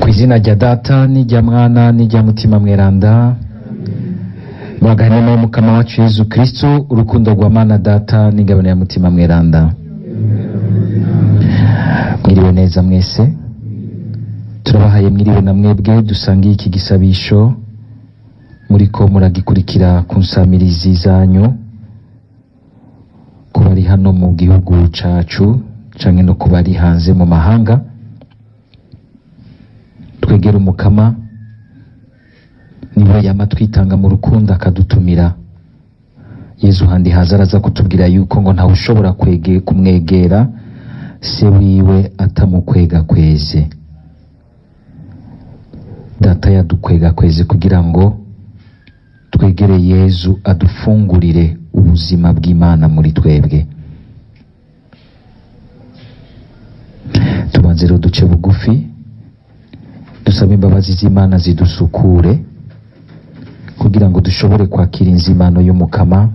Kw'izina rya Data n'irya Mwana n'irya Mutima Mweranda, muragahene w'Umukama wacu Yezu Kristo, urukundo rwa Mana Data n'ingabano ya Mutima Mweranda. Mwiriwe neza mwese, turabahaye mwiriwe na mwebwe dusangiye iki gisabisho muriko muragikurikira ku nsamirizi zanyu, ku bari hano mu gihugu cacu canke no ku bari hanze mu mahanga. Twegera Umukama, niwe yama twitanga mu rukundo akadutumira. Yezu handi haza araza kutubwira yuko ngo ntawe ushobora kumwegera se wiwe atamukwega kweze. Data yadukwega kweze kugira ngo twegere Yezu adufungurire ubuzima bw'Imana muri twebwe. Tubanze rero duce bugufi, dusabe imbabazi z'Imana zidusukure kugira ngo dushobore kwakira inzimano y'Umukama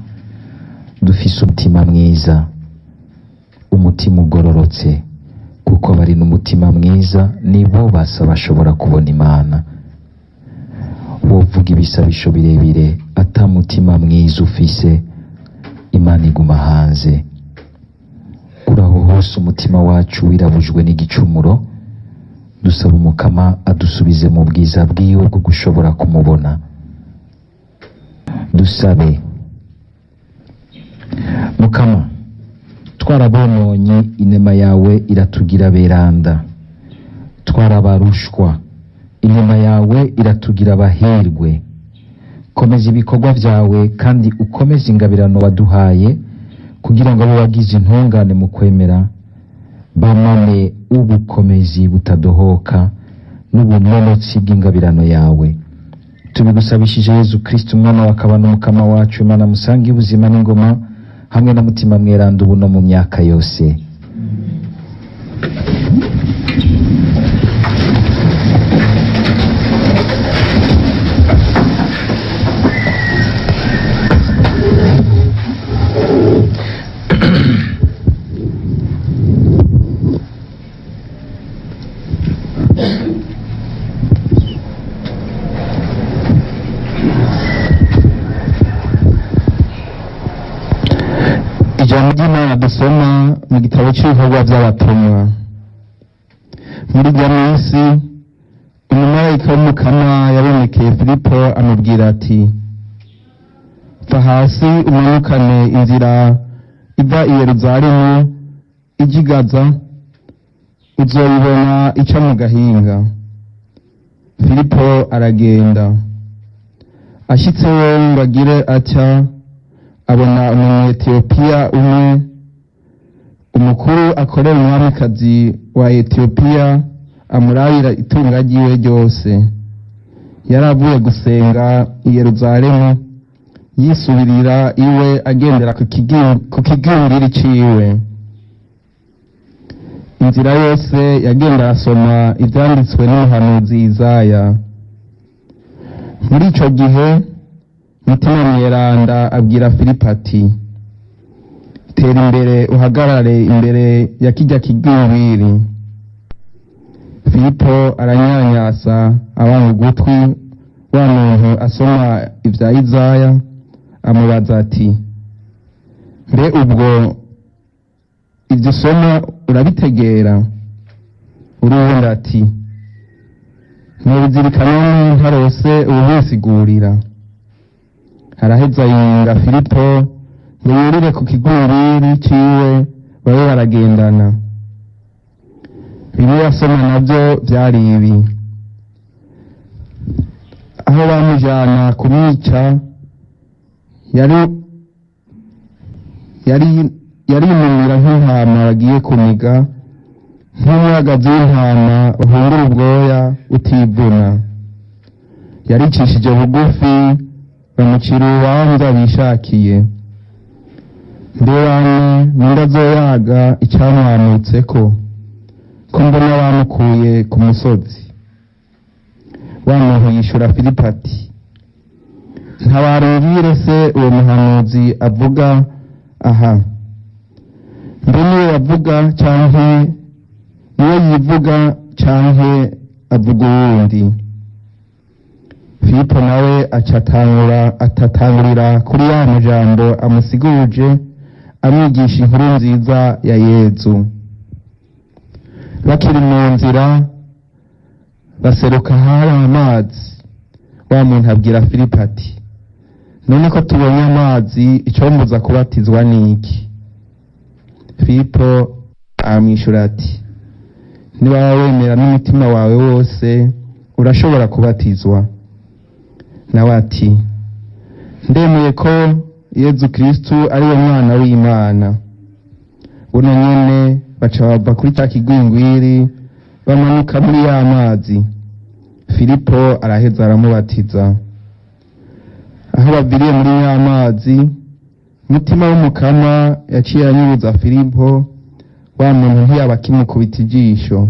dufise umutima mwiza, umutima ugororotse, kuko abari n'umutima mwiza nibo basa bashobora kubona Imana. Wovuga ibisabisho birebire ata mutima mwiza ufise, Imana iguma hanze. Kuri aho hose umutima wacu wirabujwe n'igicumuro, dusaba Umukama adusubize mu bwiza bwiwe bwo gushobora kumubona. Dusabe. Mukama, twarabononye, inema yawe iratugira beranda, twarabarushwa, inema yawe iratugira abahirwe. Komeza ibikorwa vyawe kandi ukomeze ingabirano waduhaye, kugira ngo abo wagize intungane mu kwemera bamane ubukomezi butadohoka n'ubunonotsi bw'ingabirano yawe. Tubigusabishije Yezu Kristo, umwana wakaba n'Umukama wacu. Imana musange ubuzima n'ingoma hamwe na Mutima Mweranda, ubu no mu myaka yose. Ijambo ry'Imana dusoma mu gitabo cy'ibikorwa by'abatumwa. Muri irya minsi umumarayika w'Umukama yabonekeye Filipo amubwira ati: "Va hasi umanukane inzira iva i Yeruzalemu ijya i Gaza, uzoyibona ica mu gahinga." Filipo aragenda. Ashitseyo ngo agire atya, abona Umunyetiyopiya umwe, umukuru akorera umwamikazi wa Etiyopiya, amurabira itunga ryiwe ryose. Yari avuye gusenga i Yeruzalemu, yisubirira iwe agendera ku kigindiri ciwe. Inzira yose yagenda arasoma ivyanditswe n'umuhanuzi Izaya. Muri ico gihe Mutima Mweranda abwira Filipo ati: "Tera imbere uhagarare imbere ya kirya kigwingwiri." Filipo aranyanyasa abanga ugutwi wa muntu asoma ivya Izaya, amubaza ati: "Mbe ubwo ivyo usoma urabitegera?" Uruwundi ati: "Nobizirikana ntarose uwubisigurira?" Araheza yinga Filipo ngo yurire ku kigwingwiri ciwe babe baragendana. Bimwe yasoma navyo vyari ibi: aho bamujana kumwica yari yarinumira nk'intama bagiye kuniga, nk'umwagazi w'intama uhungura ubwoya utivuna. Yaricishije bugufi, bamucira urubanza bishakiye. Mbe bane, ninde azoyaga icamwamutseko, ko mbona bamukuye ku musozi? Wa muntu yishura Filipo ati: "Ntabarungire se uwo muhanuzi avuga aha, mbe niwe yavuga canke niwe yivuga canke avuga uwundi. Filipo nawe aca atatangurira kuri ya majambo amusiguje, amwigisha inkuru nziza ya Yezu. Bakiri mu nzira baseruka ahari amazi. Wa muntu abwira Filipo ati: "None ko tubonye amazi, icombuza kubatizwa niki?" Filipo aramwishura ati: "Niba wemera n'umutima wawe wose, urashobora kubatizwa." Nawe ati: "Ndemeye ko Yezu Kristu ari we mwana w'Imana." Buno nyene baca bava kuri ca kigwingwiri, bamanuka muri ya mazi. Filipo araheza aramubatiza. Aho baviriye muri ya mazi, mutima w'Umukama yaciye anyuruza Filipo, wa muntu ntiyaba akimukubita ijisho,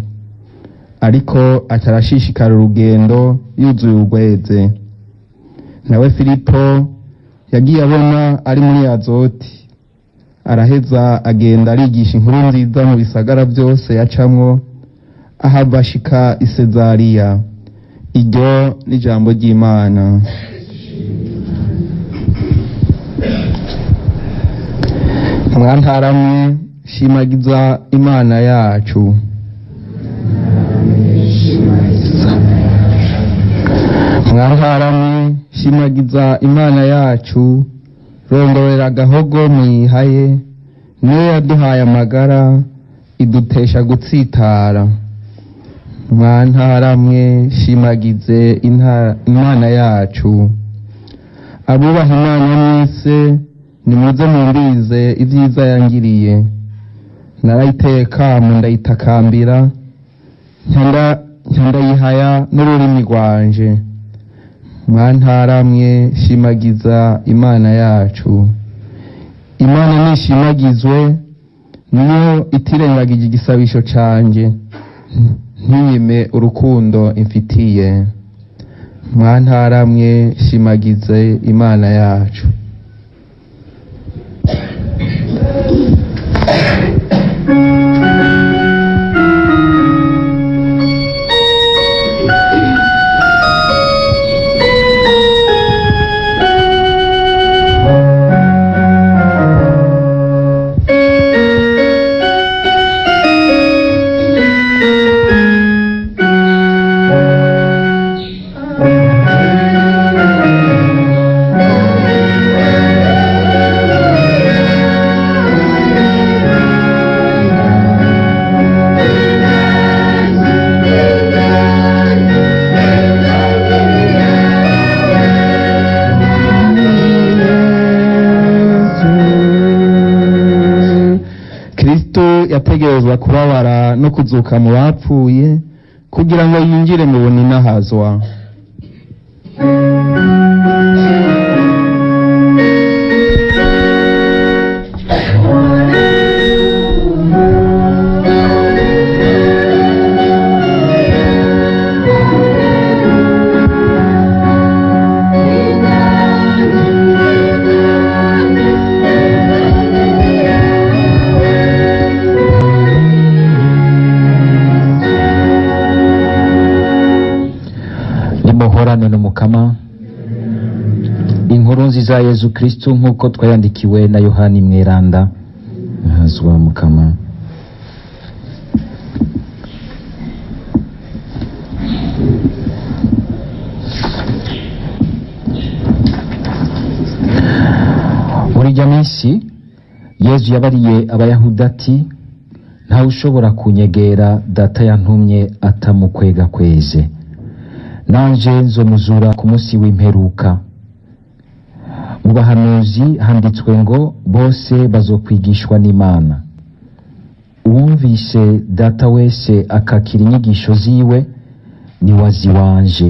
ariko aca arashishikara urugendo yuzuye urweze. Nawe Filipo yagiye abona ari muri Azoti, araheza agenda arigisha inkuru nziza mu bisagara byose yacamwo, ahava ashika i Sezariya. Iryo ni ijambo ry'Imana. Mwantaramwe, shimagiza Imana yacu. Mwantaramwe, shimagiza Imana yacu, rondorera agahogo muyihaye, niyo yaduhaye amagara, idutesha gutsitara. Mwantaramwe, shimagize Imana yacu. Abubaha Imana mwese, nimuze mwumvirize ibyiza yangiriye. Narayiteye kamo ndayitakambira, ndayihaya n'ururimi rwanje. Mwantaramwe, shimagiza Imana yacu. Imana nishimagizwe, niyo itirengagije igisabisho canje, ntiyime urukundo imfitiye. Mwantaramwe, shimagize Imana yacu. Kristo yategerezwa kubabara no kuzuka mu bapfuye kugira ngo yinjire mu buninahazwa. Nimuhorane n'Umukama. Inkuru nziza ya Yezu Kristu nk'uko twayandikiwe na Yohani Mweranda. Hazwa Mukama. Muri irya minsi Yezu yabariye Abayahudi ati: "Ntawe ushobora kunyegera Data yantumye atamukwega kweze, nanje nzomuzura ku munsi w'imperuka. Mu bahanuzi handitswe ngo bose bazokwigishwa n'Imana. Uwumvise Data wese akakira inyigisho ziwe ni wazi wanje.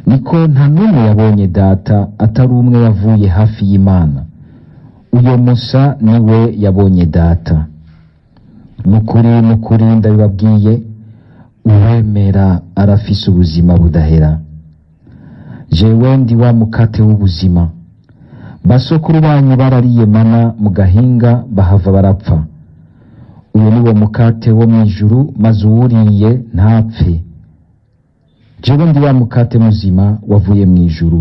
Niko nta n'umwe yabonye Data atari umwe yavuye hafi y'Imana. Uyo Musa niwe yabonye Data. Mukuri mukuri ndabibabwiye, uwemera arafise ubuzima budahera. Jewe ndi wa mukate w'ubuzima. Basokuru banyu barariye mana mu gahinga bahava barapfa. Uyu ni wo mukate wo mw'ijuru, maze uwuriye ntapfe. Jewe ndi wa mukate muzima wavuye mu ijuru,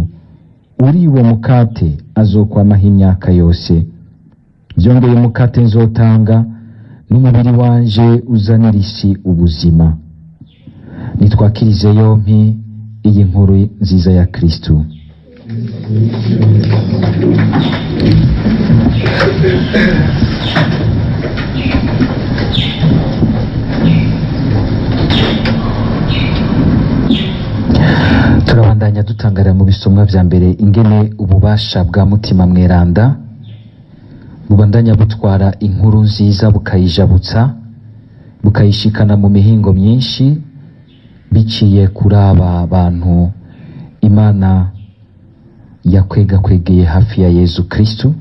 uri uwo mukate azokwamaho imyaka yose. Byongeye umukate nzotanga n'umubiri wanje uzanira isi ubuzima. Nitwakirize yompi iyi nkuru nziza ya Kristu. Turabandanya dutangarira mu bisomwa vya mbere ingene ububasha bwa Mutima Mweranda bubandanya butwara inkuru nziza, bukayijabutsa, bukayishikana mu mihingo myinshi, biciye kuri aba bantu Imana yakwegakwegeye hafi ya Yezu Kristu,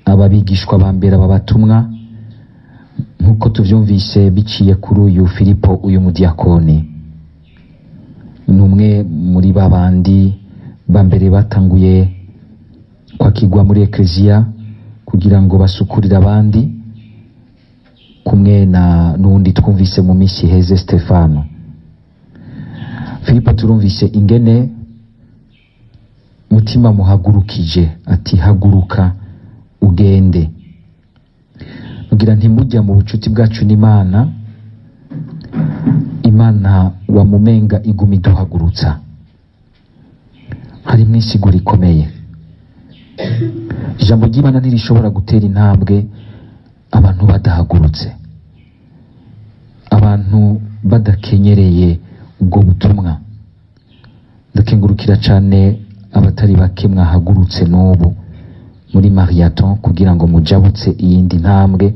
aba bigishwa ba mbere, aba batumwa, nk'uko tuvyumvise biciye kuri uyu Filipo, uyu mudiakoni ni umwe muri babandi ba mbere batanguye kwakirwa muri ekleziya kugira ngo basukurire abandi, kumwe na n'uwundi twumvise mu minsi iheze, Stefano. Filipo turumvise ingene Mutima muhagurukije ati haguruka ugende. Kugira ntimujya mu bucuti bwacu n'Imana, Imana wamumenga iguma iduhagurutsa. Harimwo insiguro ikomeye. Ijambo ry'Imana ntirishobora gutera intambwe abantu badahagurutse, abantu badakenyereye ubwo butumwa. Ndakengurukira cane abatari bake mwahagurutse n'ubu muri Mariathon kugira ngo mujabutse iyindi ntambwe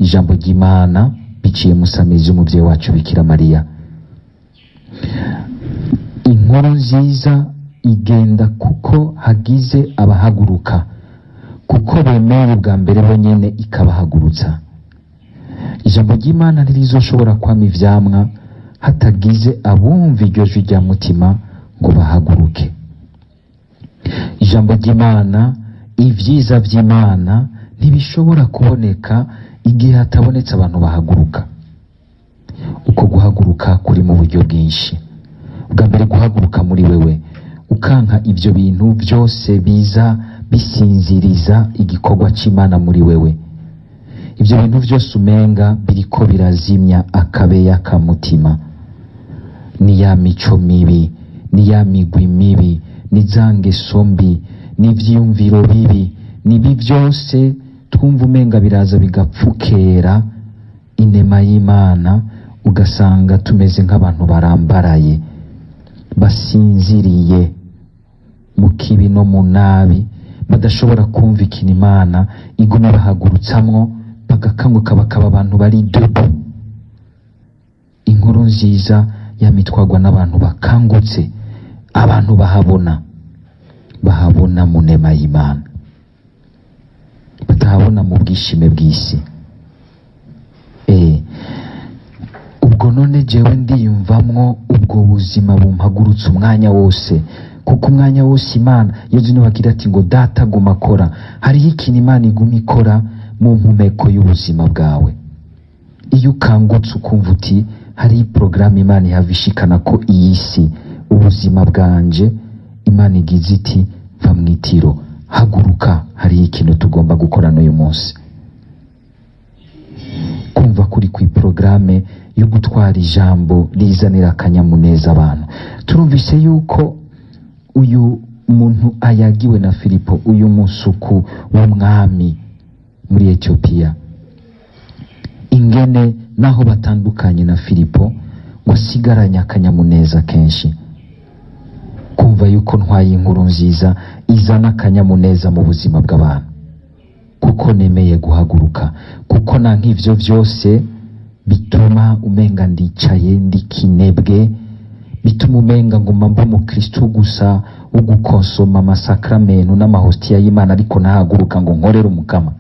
ijambo ry'Imana biciye musamizi umuvyeyi wacu Bikira Mariya. Inkuru nziza igenda kuko hagize abahaguruka, kuko bemeye ubwa mbere bonyene ikabahagurutsa. Ijambo ry'Imana ntirizoshobora kwama ivyamwa hatagize abumva iryo jwi rya Mutima ngo bahaguruke. Ijambo ry'Imana, ivyiza vy'Imana ntibishobora kuboneka igihe hatabonetse abantu bahaguruka. Uko guhaguruka kuri mu buryo bwinshi. Bwa mbere guhaguruka muri wewe, ukanka ivyo bintu vyose biza bisinziriza igikorwa c'Imana muri wewe. Ivyo bintu vyose umenga biriko birazimya akabeya ka mutima. Ni ya mico mibi, ni ya migwi mibi, ni za ngeso mbi, ni ivyiyumviro bibi, ni ibi vyose twumva umenga biraza bigapfukera inema y'Imana, ugasanga tumeze nk'abantu barambaraye, basinziriye mu kibi no mu nabi, badashobora kumva ikintu Imana iguma bahagurutsamwo, bagakanguka bakaba abantu bari debout. Inkuru nziza yamitwagwa n'abantu bakangutse, abantu bahabona, bahabona mu nema y'Imana, batahabona mu bwishime bw'isi. Ubwo none jewe ndiyumvamwo ubwo buzima bumpagurutse umwanya wose, kuko umwanya wose Imana Yezu niwe agira ati ngo data guma akora. Hariho ikintu Imana iguma ikora mu mpumeko y'ubuzima bwawe. Iyo ukangutse ukumva uti hari porogaramu Imana ihava ishikana ko iyi si ubuzima bwanje, Imana igize iti va mwitiro, haguruka, hariho ikintu tugomba gukora n'uyu munsi. Kumva kuri ku porogaramu yo gutwara ijambo rizanira akanyamuneza abantu. Turumvise yuko uyu muntu ayagiwe na Filipo, uyu musuku w'umwami muri Ethiopia, ingene naho batandukanye na Filipo ngo asigaranye akanyamuneza kenshi. Kumva yuko ntwaye inkuru nziza izana akanyamuneza mu buzima bw'abantu, kuko nemeye guhaguruka, kuko na nk'ivyo vyose bituma umenga ndicaye ndikinebwe, bituma umenga nguma mba umukristo gusa wo gukonsoma amasakramento n'amahostiya y'Imana, ariko ntahaguruka ngo nkorere umukama,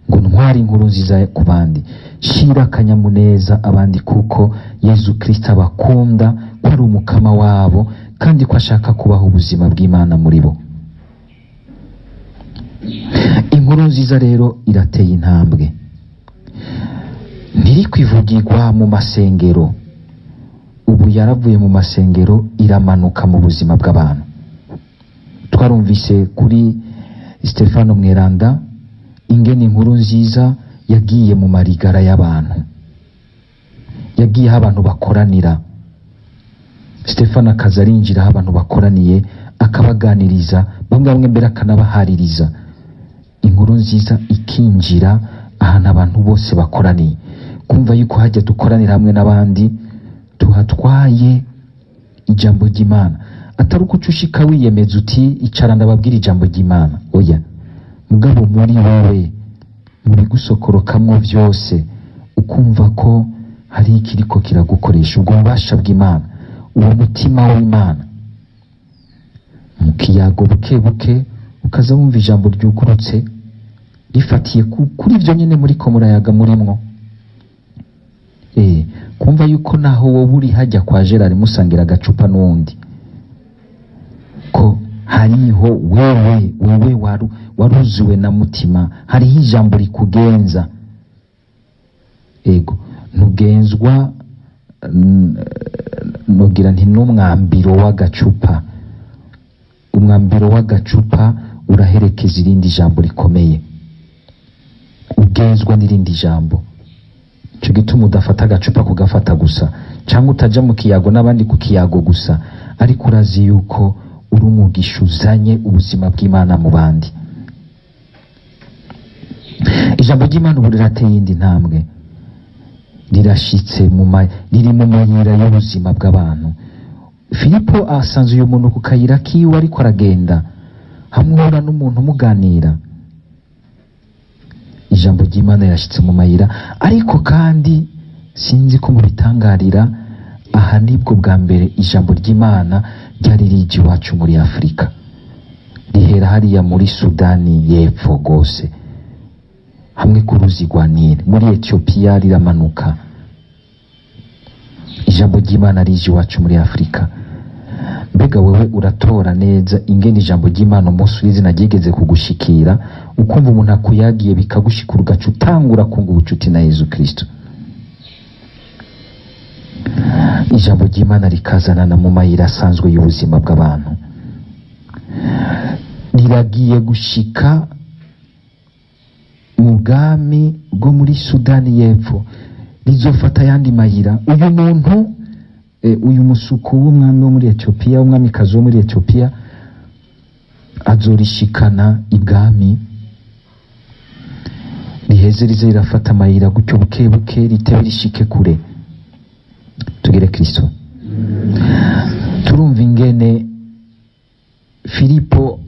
ngo ntware inkuru nziza ku bandi, shira akanyamuneza abandi, kuko Yezu Kristo abakunda, ko ari umukama wabo kandi ko ashaka kubaha ubuzima bw'Imana muri bo. Inkuru nziza rero irateye intambwe, ntiri kwivugirwa mu masengero. Ubu Ubu yaravuye mu masengero iramanuka mu buzima bw'abantu. Twarumvise kuri Stefano Mweranda ingene inkuru nziza yagiye mu marigara y'abantu, yagiye aho abantu bakoranira. Stefano akaza arinjira aho abantu bakoraniye, akabaganiriza, bamwe bamwe mbere akanabahaririza. Inkuru nziza ikinjira ahantu abantu bose bakoraniye, kumva yuko hajya dukoranira hamwe n'abandi tuhatwaye ijambo ry'Imana, atari uko ucushika wiyemeza uti icara ndababwira ijambo ry'Imana, oya, mugabo muri wowe mu bigusokorokamwo vyose ukumva ko hari ikiriko kiragukoresha, ubwo bubasha bw'Imana, uwo mutima w'Imana. Mu kiyago buke buke ukaza wumva ijambo ryugurutse rifatiye kuri ivyo nyene muriko murayaga murimwo. Kumva yuko naho wowe uri hajya kwa Gerard musangira agacupa n'uwundi, ko hariho wewe waruzuwe na mutima, hariho ijambo rikugenza. Ego, ntugenzwa nogira nti n'umwambiro w'agacupa. Umwambiro w'agacupa uraherekeza irindi jambo rikomeye, ugenzwa n'irindi jambo. Ico gituma udafata agacupa kugafata gusa, cyangwa utaja mu kiyago n'abandi ku kiyago gusa, ariko urazi yuko uri umugisha uzanye ubuzima bw'Imana mu bandi. Ijambo ry'Imana ubu rirateye iyindi ntambwe, rirashitse riri mu mayira y'ubuzima bw'abantu. Filipo asanze uyu muntu ku kayira kiwe ariko aragenda, hamwe uhura n'umuntu umuganira. Ijambo ry'Imana rirashitse mu mayira, ariko kandi sinzi ko mubitangarira, aha nibwo bwa mbere ijambo ry'Imana ryari rije iwacu muri Afurika, rihera hariya muri Sudani y'Epfo gose, hamwe ku ruzi rwa Nile, muri Ethiopia riramanuka. Ijambo ry'Imana rije iwacu muri Afurika. Mbega wewe uratora neza ingene ijambo ry'Imana umunsi urizina ryigeze kugushikira, ukumva umuntu akuyagiye bikagushikura, ugaca utangura kunga ubucuti na Yezu Kristo. Ijambo ry'Imana rikazanana mu mayira asanzwe y'ubuzima bw'abantu, riragiye gushika mu bwami bwo muri Sudani y'Epfo, rizofata ayandi mayira. Uyu muntu uyu musuku w'umwami wo muri Ethiopia, w'umwamikazi wo muri Ethiopia, azorishikana ibwami, riheze rize rirafata amayira gutyo buke buke, ritebe rishike kure. Tugire Kristo. Turumva ingene Filipo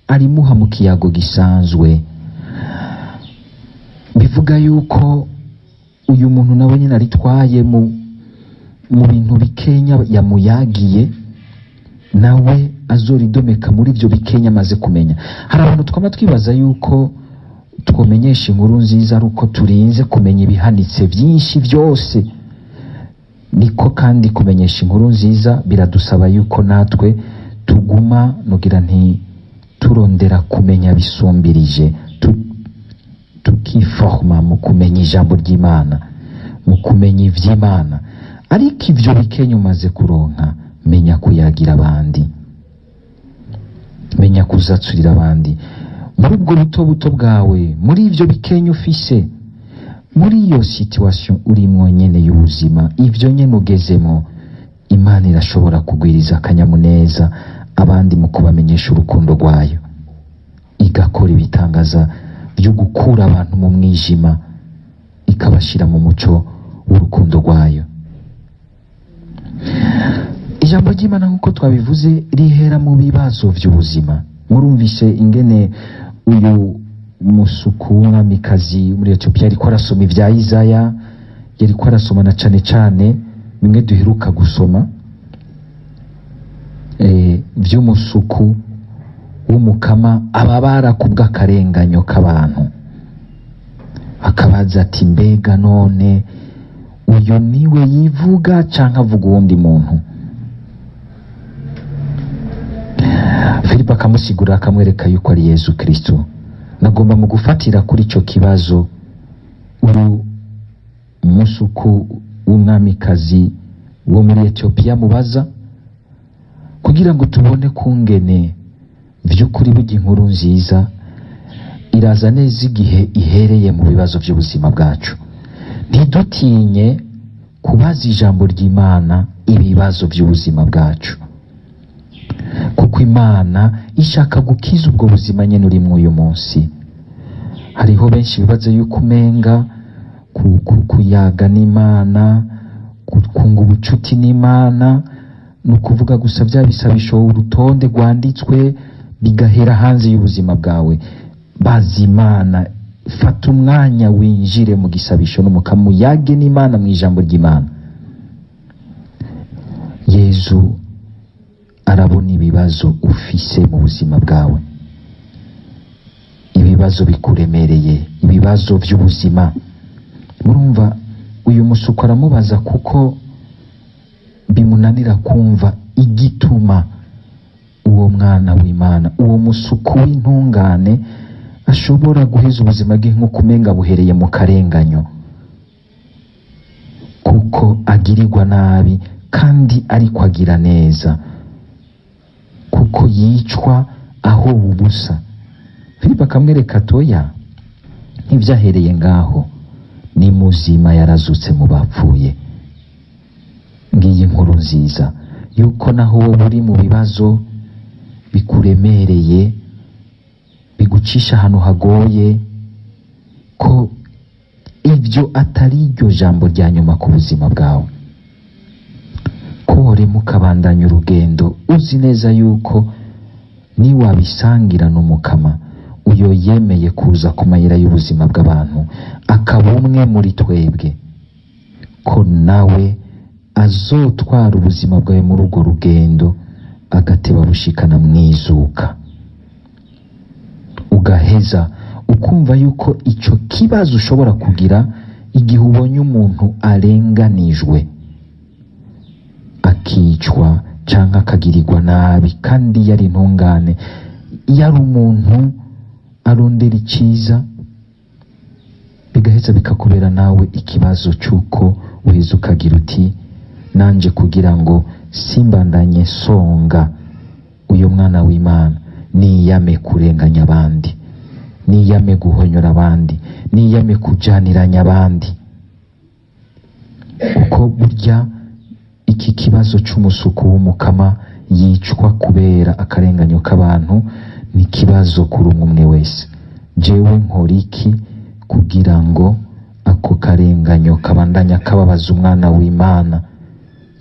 arimuha mu kiyago gisanzwe, bivuga yuko uyu muntu nawe nyine aritwaye mu bintu bikenya yamuyagiye, nawe azoridomeka muri ivyo bikenya amaze kumenya. Hari abantu twama twibaza yuko twomenyesha inkuru nziza ari uko turinze kumenya ibihanitse byinshi byose. Niko kandi kumenyesha inkuru nziza biradusaba yuko natwe tuguma nugira nti turondera kumenya bisumbirije, tukiforma mu kumenya ijambo ry'Imana, mu kumenya ivy'Imana. Ariko ivyo bikenya umaze kuronka, menya kuyagira abandi, menya kuzatsurira abandi muri ubwo buto buto bwawe, muri ivyo bikenya ufise, muri iyo situation urimwo nyene y'ubuzima, ivyo nyene ugezemo, Imana irashobora kugwiriza akanyamuneza abandi mu kubamenyesha urukundo rwayo, igakora ibitangaza byo gukura abantu mu mwijima ikabashira mu muco w'urukundo rwayo. Ijambo ry'Imana nk'uko twabivuze rihera mu bibazo vy'ubuzima. Murumvise ingene uyu musuku w'umwamikazi muri Ethiopia yariko arasoma ivya Isaya, yariko arasoma na cane cane bimwe duheruka gusoma vy'umusuku w'umukama ababara kubw'akarenganyo k'abantu, akabaza ati mbega none uyu niwe yivuga canke avuga uwundi muntu? Filipo akamusigurira akamwereka yuko ari Yezu Kristo. Nagomba mu gufatira kuri ico kibazo uyu musuku w'umwamikazi Uwo muri Etiyopiya mubaza, kugira ngo tubone kungene vy'ukuri burya inkuru nziza iraza neza igihe ihereye mu bibazo by'ubuzima bwacu. Ntidutinye kubaza ijambo ry'Imana ibibazo by'ubuzima bwacu, kuko Imana ishaka gukiza ubwo buzima nyene urimwo uyu munsi. Hariho benshi bibaza yuko umenga kuyaga n'Imana, kunga ubucuti n'Imana, ni ukuvuga gusa bya bisabisho, urutonde rwanditswe, bigahera hanze y'ubuzima bwawe. Baza Imana, fata umwanya winjire mu gisabisho n'Umukama, uyage n'Imana mu ijambo ry'Imana. Yezu arabona ibibazo ufise mu buzima bwawe, ibibazo bikuremereye, ibibazo by'ubuzima. Murumva uyu musuko aramubaza kuko bimunanira kumva igituma uwo mwana w'Imana, uwo musuku w'intungane, ashobora guheza ubuzima bwe nk'uko umenga buhereye mu karenganyo, kuko agirirwa nabi kandi ariko agira neza, kuko yicwa aho ubusa. Filipo akamwereka atoya ntibyahereye ngaho, ni muzima, yarazutse mu bapfuye. Ngiyi inkuru nziza yuko naho wowe uri mu bibazo bikuremereye, bigucisha ahantu hagoye, ko ibyo atari iryo jambo rya nyuma ku buzima bwawe, ko worema ukabandanya urugendo uzi neza yuko niwabisangira n'Umukama, uyo yemeye kuza ku mayira y'ubuzima bw'abantu akaba umwe muri twebwe, ko nawe azotwara ubuzima bwawe muri urwo rugendo, agateba bushikana mwizuka, ugaheza ukumva yuko ico kibazo ushobora kugira igihe ubonye umuntu arenganijwe, akicwa canke akagirirwa nabi, kandi yari intungane, yari umuntu arondera iciza, bigaheza bikakubera nawe ikibazo c'uko uheza ukagira uti nanje kugira ngo simbandanye songa uyu mwana w'Imana, niyame kurenganya abandi, niyame guhonyora abandi, niyame kujaniranya abandi. Kuko burya iki kibazo c'umusuku w'Umukama yicwa kubera akarenganyo k'abantu ni ikibazo kuri umwe umwe wese. Jewe nkora iki kugira ngo ako karenganyo kabandanya kababaza umwana w'Imana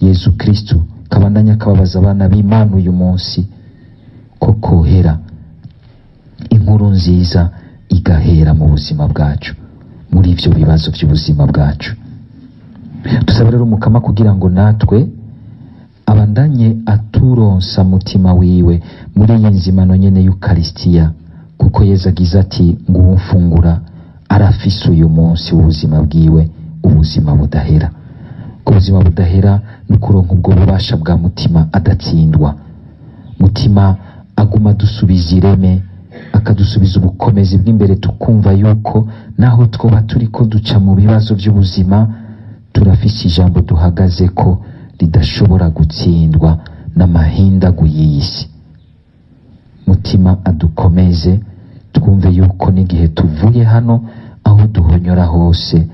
Yezu Kristu, kabandanya kababaza abana b'Imana uyu munsi, ko kohera, inkuru nziza igahera mu buzima bwacu, muri ivyo bibazo by'ubuzima bwacu. Dusaba rero Umukama kugira ngo natwe abandanye aturonsa mutima wiwe muri iyi nzimano nyene y'Ukaristiya, kuko Yezu agize ati nguwumfungura arafise uyu munsi w'ubuzima bwiwe ubuzima budahera. Ubwo buzima budahera ni ukuronka ubwo bubasha bwa mutima adatsindwa, mutima aguma adusubiza ireme, akadusubiza ubukomezi bw'imbere, tukumva yuko naho twoba turiko duca mu bibazo by'ubuzima, turafise ijambo duhagaze ko ridashobora gutsindwa n'amahindagu y'iyi si. Mutima adukomeze, twumve yuko n'igihe tuvuye hano, aho duhonyora hose,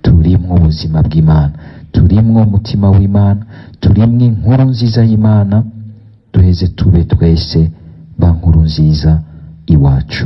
turimwo ubuzima bw'Imana, turimwo umutima w'Imana, turimwo inkuru nziza y'Imana, duheze tube twese ba nkuru nziza iwacu.